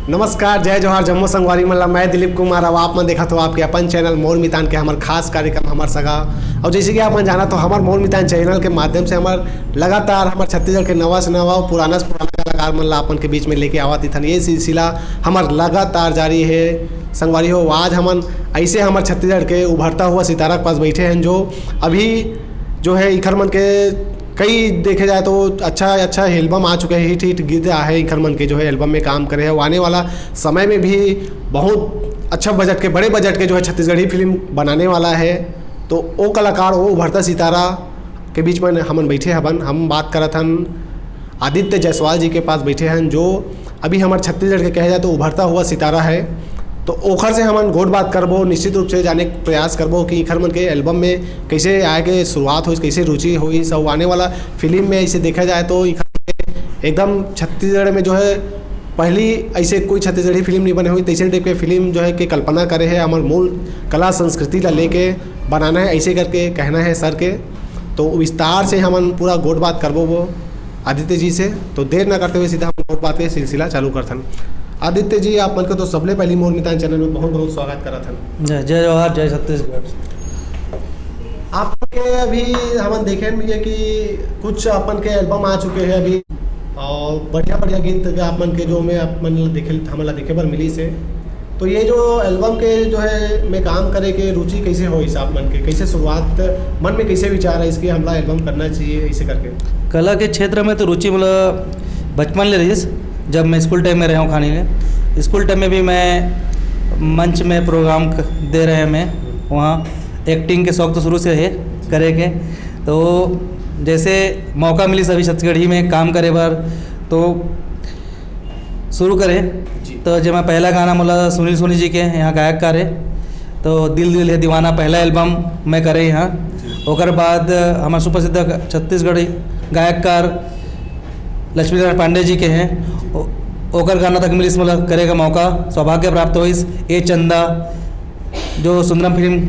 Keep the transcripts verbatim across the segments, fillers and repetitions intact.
नमस्कार, जय जोहार, जम्मो संगवारी मन ला। मैं दिलीप कुमार, अब आप मन देखत हो आपके अपन चैनल मोर मितान के हमर खास कार्यक्रम हमर सगा। और जैसे कि आप मन जानत हो, हमर मोर मितान चैनल के माध्यम से हमर लगातार हमर छत्तीसगढ़ के नवा से नवा और पुराना से पुराना कलाकार मन ला अपन के बीच में लेके आवत इथन। ये सिलसिला हमर लगातार जारी है। संगवारी हो, आज हमन ऐसे हमर छत्तीसगढ़ के उभरता हुआ सितारा के पास बैठे हैं, जो अभी जो है इखर मन के कई देखे जाए तो अच्छा अच्छा एल्बम आ चुके हैं, हिट हिट गीत आहे इखर मन के जो है एल्बम में काम करे है। वो आने वाला समय में भी बहुत अच्छा बजट के, बड़े बजट के जो है छत्तीसगढ़ी फिल्म बनाने वाला है। तो वो कलाकार, वो उभरता सितारा के बीच में हमन बैठे हबन, हम बात करत हन आदित्य जायसवाल जी के पास बैठे हन, जो अभी हमर छत्तीसगढ़ के कहे जाए तो उभरता हुआ सितारा है। तो ओखर से हमन गोठ बात करबो, निश्चित रूप से जाने के प्रयास करबो कि इखर मन के एल्बम में कैसे आए के शुरुआत होइस, कैसे रुचि होइस, और आने वाला फिल्म में ऐसे देखा जाए तो इखर के एकदम छत्तीसगढ़ में जो है पहली ऐसे कोई छत्तीसगढ़ी फिल्म नहीं बने हुई, तैसे टाइप के फिल्म जो है के कल्पना करे है, हमर मूल कला संस्कृति ला लेके बनाना है, ऐसे करके कहना है सर के। तो विस्तार से हमन पूरा गोठ बात करबो वो आदित्य जी से। तो देर ना करते हुए सीधा हम गोठ बात के सिलसिला चालू करथन। आदित्य जी, आप मन के तो सबले पहली मोर मितान चैनल में बहुत बहुत स्वागत करत हन। जय जय जोहार, जय छत्तीसगढ़। आपके अभी हमन देखे मिले कि कुछ अपन के एल्बम आ चुके हैं अभी, और बढ़िया बढ़िया गीत के आप मन के जो में आप मन देखे, हमन ला देखे बर मिली से। तो ये जो एल्बम के जो है में काम करे के रुचि कैसे होइस आप मन के, कैसे शुरुआत, मन में कैसे विचार है इसके हमला एल्बम करना चाहिए ऐसे करके? कला के क्षेत्र में तो रुचि मतलब बचपन ले रहिस। जब मैं स्कूल टाइम में रहे हूँ खानी में, स्कूल टाइम में भी मैं मंच में प्रोग्राम क- दे रहे हैं मैं वहाँ। एक्टिंग के शौक तो शुरू से है करे के। तो जैसे मौका मिली सभी छत्तीसगढ़ी में काम करे बर, तो शुरू करे। जी। तो जब मैं पहला गाना मोला सुनील सोनी जी के यहाँ गायककार है, तो दिल दिल है दीवाना पहला एल्बम मैं करे यहाँ। जी। ओकर बाद हमारे सुप्रसिद्ध छत्तीसगढ़ी गायककार लक्ष्मी नारायण पांडे जी के हैं। ओ- ओकर गाना तक मिलिस मोला करे का मौका, सौभाग्य प्राप्त होइस। ए चंदा, जो सुंदरम फिल्म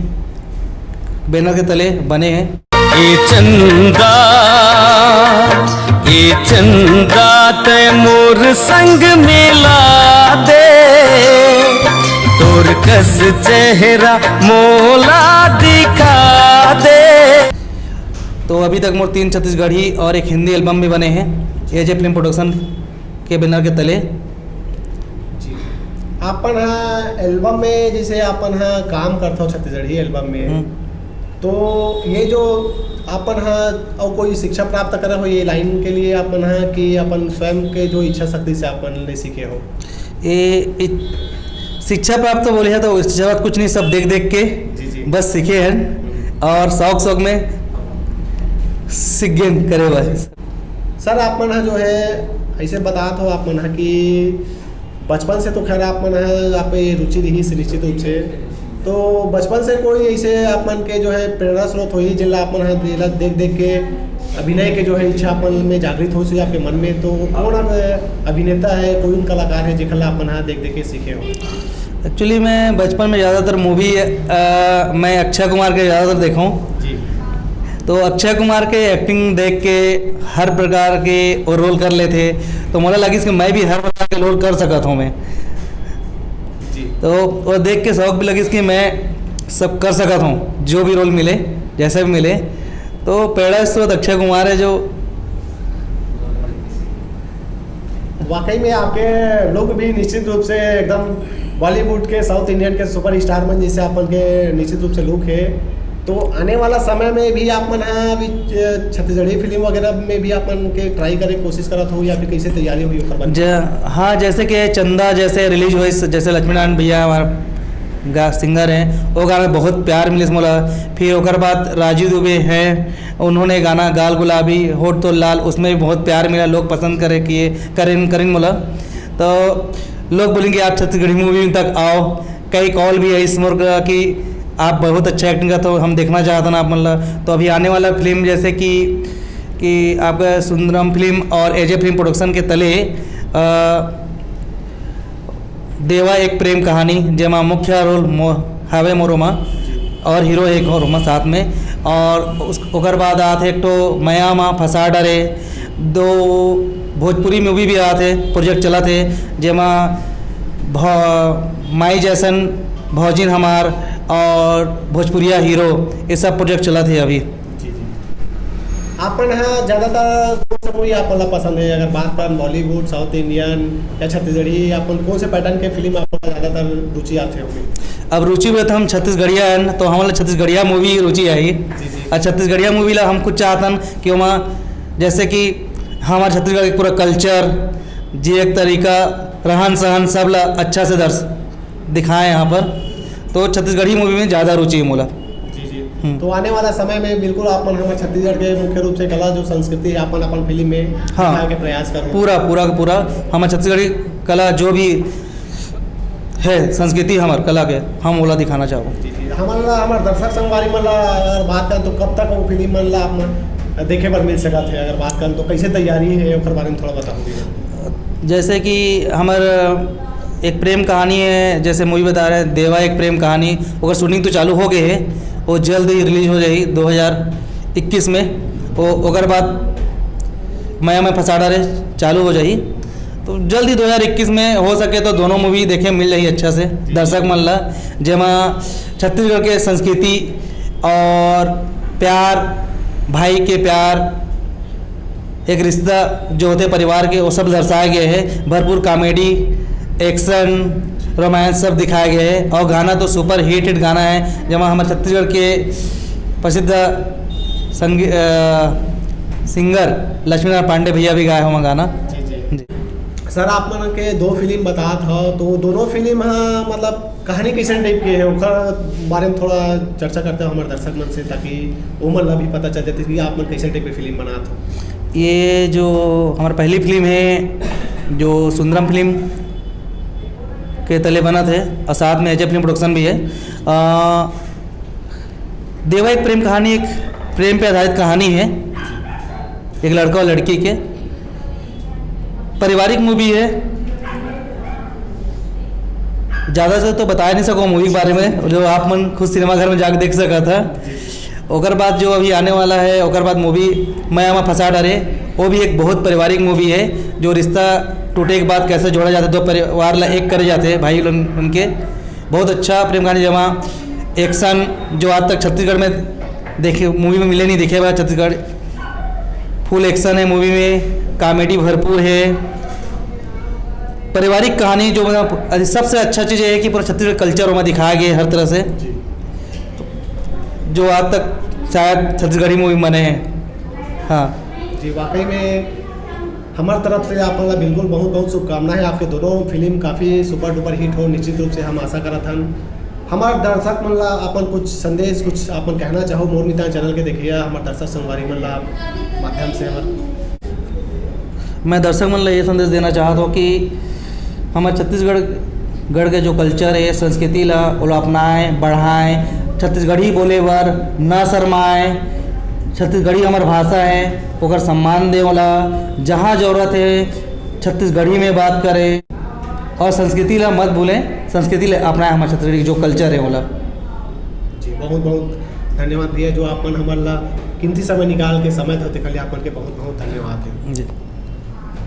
बैनर के तले बने हैं। ए चंदा, ए चंदा, तै मोर संग मिला दे, तोर कस चेहरा मोला दिखा दे। तो अभी तक मोर तीन छत्तीसगढ़ी और एक हिंदी एल्बम भी बने हैं एजे फिल्म प्रोडक्शन के बैनर के तले। जी। आपन हा एल्बम में, जैसे आपन हा काम करथो छत्तीसगढ़ी एल्बम में, हम्म। तो ये जो आपन हा और कोई शिक्षा प्राप्त करे हो ये लाइन के लिए आपन हा कि अपन स्वयं के जो इच्छा शक्ति से आपन ले सीखे हो? ये इ- शिक्षा प्राप्त तो बोले है तो शिक्षा कुछ नहीं, सब देख देख के जी, जी। बस सीखे हैं हम्म। और शौक शौक में सीख गए करे बस। सर, आप मन ह जो है ऐसे बतात हो, आप मन ह कि बचपन से तो खैर आप मन ह आप ये रुचि रही से निश्चित रूप से, तो बचपन से कोई ऐसे आप मन के जो है प्रेरणा स्रोत होही, जेला आप मन ह जेला देख देख के अभिनय के जो है इच्छा आप मन में जागृत होइस आपके मन में, तो कौन अब अभिनेता है, कौन कलाकार है जेखर ला आप मन ह देख देख के सीखे हो? एक्चुअली मैं बचपन में ज़्यादातर मूवी मैं अक्षय कुमार के ज़्यादातर देखा हूँ। जी। तो अक्षय कुमार के एक्टिंग देख के हर प्रकार के वो रोल कर लेथे, तो मोला लगिस कि मैं भी हर प्रकार के रोल कर सकत हूँ मैं। जी। तो वो देख के शौक भी लगिस कि मैं सब कर सकत हूँ, जो भी रोल मिले, जैसे भी मिले। तो प्रेरणा स्रोत अक्षय कुमार है जो वाकई में आपके लुक भी निश्चित रूप से एकदम बॉलीवुड के, साउथ इंडियन के सुपरस्टार मन जैसे आप मन के निश्चित रूप से लुक है। तो आने वाला समय में भी आप मन ह अभी छत्तीसगढ़ी फिल्म वगैरह में भी आप मन के ट्राई करे के कोशिश करत हो या फिर कैसे तैयारी हुई ओकर बर? ज-, हाँ, जैसे कि चंदा जैसे रिलीज हुई, जैसे लक्ष्मीनारायण भैया हमारा गा-, सिंगर हैं, वो गाना बहुत प्यार मिलिस मोला। फिर ओकर बाद राजू दुबे हैं, उन्होंने गाना गाल गुलाबी होठ तो लाल, उसमें भी बहुत प्यार मिला, लोग पसंद करे किए करें करें मोला। तो लोग बोलेंगे आप छत्तीसगढ़ी मूवी तक आओ। कई कॉल भी है इस मोर का कि आप बहुत अच्छा एक्टिंग करते हो, हम देखना चाहते ना आप मतलब। तो अभी आने वाला फिल्म जैसे कि कि आपका सुंदरम फिल्म और एजे फिल्म प्रोडक्शन के तले अ, देवा एक प्रेम कहानी, जेमा मुख्य रोल मो-, हावे मोर ओमा और हीरो एक और ओमा साथ में। और उस, ओकर बाद आत हे एक ठो मया मा फंसा डरे, दो भोजपुरी मूवी भी आत हे, प्रोजेक्ट चलत हे, जेमा भौ-, माई जैसन, भौजिन हमार और भोजपुरिया हीरो, ये सब प्रोजेक्ट चलत हे अभी। जी, जी। आपन ह ज्यादातर कौन सा मूवी आपन ला पसंद है? अगर बात करन बॉलीवुड, साउथ इंडियन या छत्तीसगढ़ी, आपन कौन से पैटर्न के फिल्म आपन ला ज्यादातर रुचि आथे होही? अब रुचि में तो हम छत्तीसगढ़िया हन, तो हमन ला छत्तीसगढ़िया मूवी रुचि आही। जी, जी। और छत्तीसगढ़िया मूवी ला हम कुछ चाहतन कि ओमा जैसे कि हमार छत्तीसगढ़ के पूरा कल्चर, जिए के तरीका, रहन सहन, सब ला अच्छा से दर्श-, दिखाए यहाँ पर। तो छत्तीसगढ़ी मूवी में ज़्यादा रुचि है मोला। जी, जी। हम्म। तो आने वाला समय में बिल्कुल आप मन हमारे छत्तीसगढ़ के मुख्य रूप से कला जो संस्कृति है, अपन, अपन फिल्म में हाँ। दिखाए के प्रयास करो। पूरा, पूरा का पूरा हमारे छत्तीसगढ़ी कला जो भी है, संस्कृति हमार कला के, हम ओला दिखाना चाहबो। जी, जी। हमारा, हमार दर्शक संगवारी मन ला अगर बात करन तो कब तक वो फिल्म मन ला आप मन देखे बर मिल सकत है? अगर बात करन तो कैसे तैयारी है, ओकर बारे में थोड़ा बताओ भैया। जैसे कि हमर एक प्रेम कहानी है, जैसे मूवी बता रहे हैं, देवा एक प्रेम कहानी, ओकर शूटिंग तो चालू हो गए है, वो जल्द ही रिलीज हो जाएगी दो हज़ार इक्कीस में। वो, ओकर बाद मया में फंसा डारे चालू हो जाएगी। तो जल्द ही दो हज़ार इक्कीस में हो सके तो दोनों मूवी देखे मिल जाही अच्छा से दर्शक मन ला, जेमा छत्तीसगढ़ के संस्कृति और प्यार, भाई के प्यार, एक रिश्ता जो होथे परिवार के, वो सब दर्शाए गए हे। भरपूर कॉमेडी, एक्शन, रोमांस सब दिखाए गए हे और गाना तो सुपर हिट हिट गाना है, जेमा हमर छत्तीसगढ़ के प्रसिद्ध संगी-, अ, सिंगर लक्ष्मीनारायण पांडे भैया भी गाए हों गाना। जी, जी। जी। सर, आप मन के दो फिल्म बतात हव, तो वो दोनों फिल्म ह, मतलब, कहानी कैसन टाइप के है, ओकर बारे में थोड़ा चर्चा करते हो हमारे दर्शक मन से, ताकि वो मन ला भी पता चल जाते कि आप मन कैसन टाइप के फिल्म बनात हो। ये जो हमारी पहली फिल्म है, जो सुंदरम फिल्म के तले बनत है और साथ में अजय फिल्म प्रोडक्शन भी है। अ, देवा एक प्रेम कहानी, एक प्रेम पे आधारित कहानी है, एक लड़का और लड़की के। पारिवारिक मूवी है, ज़्यादा से तो बता नहीं सको मूवी के बारे में, जो आप मन खुद सिनेमा घर में जाके देख सकत ह। ओकर बाद जो अभी आने वाला है, ओकर बाद मूवी मया मा फंसा डारे, वो भी एक बहुत पारिवारिक मूवी है, जो रिश्ता टूटे के बाद कैसे जोड़ा जाता है, दो परिवार ला एक करे जाते हैं भाई लोग उनके। बहुत अच्छा प्रेम कहानी, जमा एक्शन जो आज तक छत्तीसगढ़ में देखे, मूवी में मिले नहीं देखे हुआ छत्तीसगढ़। फुल एक्शन है मूवी में, कॉमेडी भरपूर है, पारिवारिक कहानी जो मतलब अरे सबसे अच्छा चीज़ ये है कि पूरा छत्तीसगढ़ कल्चर ओमा दिखाया गया है हर तरह से, जो आज तक शायद छत्तीसगढ़ी मूवी बने हैं। हाँ। जी, वाकई में हमार तरफ से आप ला बिल्कुल बहुत बहुत शुभकामना है। आपके दोनों फिल्म काफ़ी सुपर डुपर हिट हो, निश्चित रूप से हम आशा करत हन। हमार दर्शक मन ला अपन कुछ संदेश, कुछ अपन कहना चाहो मोर मितान चैनल के देखिए हमार दर्शक संगवारी मन ला माध्यम से हमार मैं दर्शक मन ला ये संदेश देना चाहत हूँ कि हमर छत्तीसगढ़, गढ़ के जो कल्चर है, संस्कृति ला, ओला अपनाएं, बढ़ाएं। छत्तीसगढ़ी बोले बर न शर्माएं। छत्तीसगढ़ी हमर भाषा है, ओकर सम्मान दें ओला। जहाँ जरूरत है, छत्तीसगढ़ी में बात करें और संस्कृति ला मत भूलें, संस्कृति ला अपनाएं, हमर छत्तीसगढ़ी जो कल्चर है ओला। जी, बहुत बहुत धन्यवाद भैया, जो आप मन हमर ला कीमती समय निकाल के समय दे, तेकर लिए आप मन के बहुत बहुत धन्यवाद है। जी।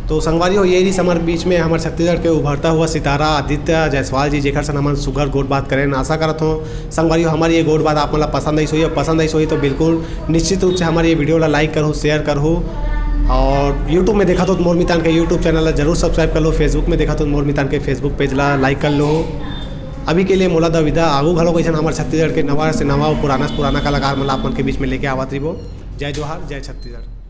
तो संगवारी हो, ये रही हमारे बीच में हमारे छत्तीसगढ़ के उभरता हुआ सितारा आदित्य जायसवाल जी, जेकर से हमन सुघर गोठ बात करें। आशा करत हूँ संगवारी हो, हमारी ये गोठ बात आप मन ला पसंद आई होही, और पसंद आई होही तो बिल्कुल निश्चित रूप से हमारे ये वीडियो ला लाइक करहू, शेयर करहू, और YouTube में देखत हो तो मोर मितान के YouTube चैनल ला जरूर सब्सक्राइब कर लो, Facebook में देखत हो तो मोर मितान के Facebook पेज ला लाइक कर लो। अभी के लिए मोला द विदा, आगू घलो कैसन हमारे छत्तीसगढ़ के नवा से नवा और पुराना से पुराना कलाकार मन ला आप मन के बीच में लेके आवत रहिबो। जय जोहार, जय छत्तीसगढ़।